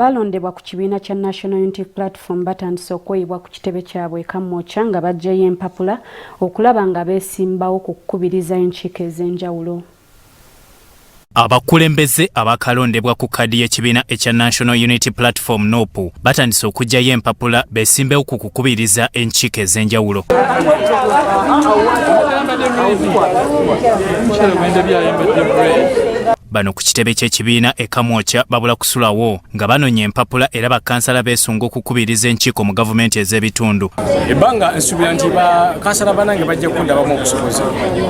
Abalondebwa ku kibiina kya National Unity Platform batandise okweyibwa ku kitebe kyabwe e Kamwokya nga baggyeyo empapula okulaba nga beesimbawo ku kukubiriza enkiiko ez'enjawulo. Abakulembeze abakalondebwa ku kkaadi y'ekibiina ekya National Unity Platform NUP batandise okuggyayo empapula beesimbewo ku kukubiriza enkiiko ez'enjawulo. Bano ku kitebe ky'ekibiina e Kamwokya babula kusulawo nga banonya empapula era bakansala beesunga okukubiriza enkiiko mu gavumenti ez'ebitundu. Ebbanga nsuubira nti bakansala banange bajja kundabamu obusobozi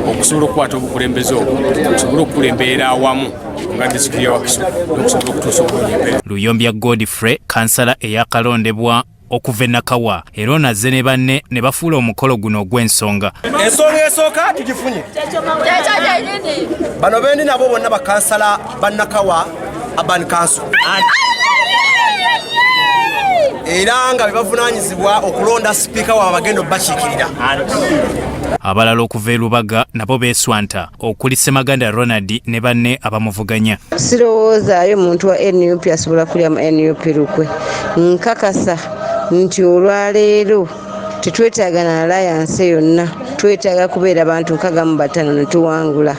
okusobola okukwata obukulembeze obwo okusobola okukulemberera awamu nga disitulikiti ya Wakiso n'okusobola okutuusa obulungi empeera. Luyombya Godfrey kansala eyakalondebwa okuva e Nakawa era ono azze ne banne ne bafuula omukolo guno ogw'ensonga. Ensonga esooka tugifunye, bano bendi nabo bonna bakansala ba Nakawa Urban Council era nga bebavunaanyizibwa okulonda sipiika waabwe bagenda obubakiikirira. Abalala okuva e Lubaga nabo beeswanta okuli Ssemaganda Ronald ne banne abamuvuganya. Sirowoozaayo muntu wa nup asobola kulya mu nup lukwe. Nkakasa nti olwaleero tetwetaaga na alliance yonna, twetaaga kubeera bantu 65 ne tuwangula.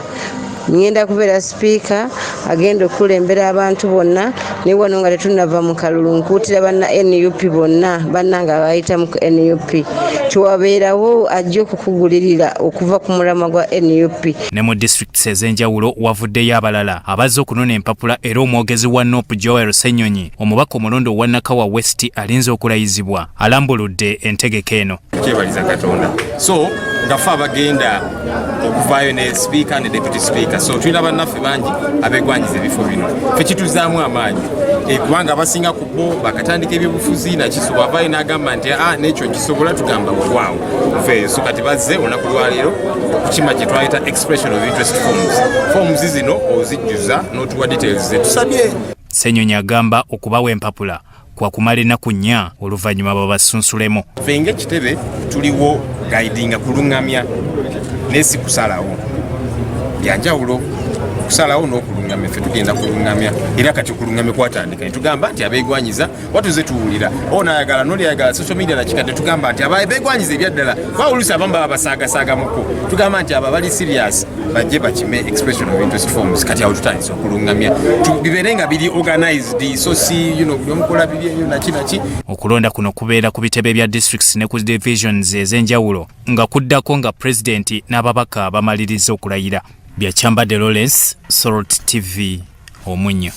Ngenda kubeera sipiika agenda okukulembera abantu bonna, naye wano nga tetunnava mu kalulu nkuutira banna nup bonna bannange abayita mu nup tiwabeerawo ajja okukugulirira okuva ku mulamwa gwa nup. Ne mu disitulikiti ez'enjawulo wavuddeyo abalala abazze okunona empapula era omwogezi wa nup Joel Ssenyonyi omubaka omulonde owa Nakawa West alinze okulayizibwa alambuludde entegeka eno. Kyebaliza Katonda so nga ffe abagenda okuvaayo ne sipiika ne deputy speaker, so tulina bannaffe bangi abegwanyiza ebifo bino, ffe kituzaamu amaanyi kubanga abasinga ku bo bakatandika ebyobufuzi nakiso bavaayo n'agamba nti a n'ekyo nkisobola, tugamba wewaawo nfeeyo. So kati bazze olunaku lwaleero okukima kye twayita expression of interest forms. Forms zino ozijjuza n'otuwa details zetusabye. Ssenyonyi agamba okubawa empapula kwa kumala ennaku 4 oluvannyuma babasunsulemu. Ffe ng'ekitebe tuliwo guidinga, kulungamya, naye si kusalawo. Byanjawulo okusalawo n'okulungamya. Ffe tugenda kulungamya, era kati okulungamya kwatandika netugamba nti abeegwanyiza watuze tuwulira ono ayagala noli ayagala social media nakika, tetugamba nti abeegwanyiza ebyaddala kuba oluusi abamu baba basaagasaagamuko. Tugamba nti abo abali serious bajje bakime expression of interest forms. Kati awo tutandise okulungamya bibeere nga biri organized, so si buli omukola biri eyo naki naki. Okulonda kuno kubeera ku bitebe bya districts ne ku divisions ez'enjawulo nga kuddako nga pulezidenti n'ababaka bamaliriza okulayira. Byakyambadde Lawrence, Salt TV, Omunnyo.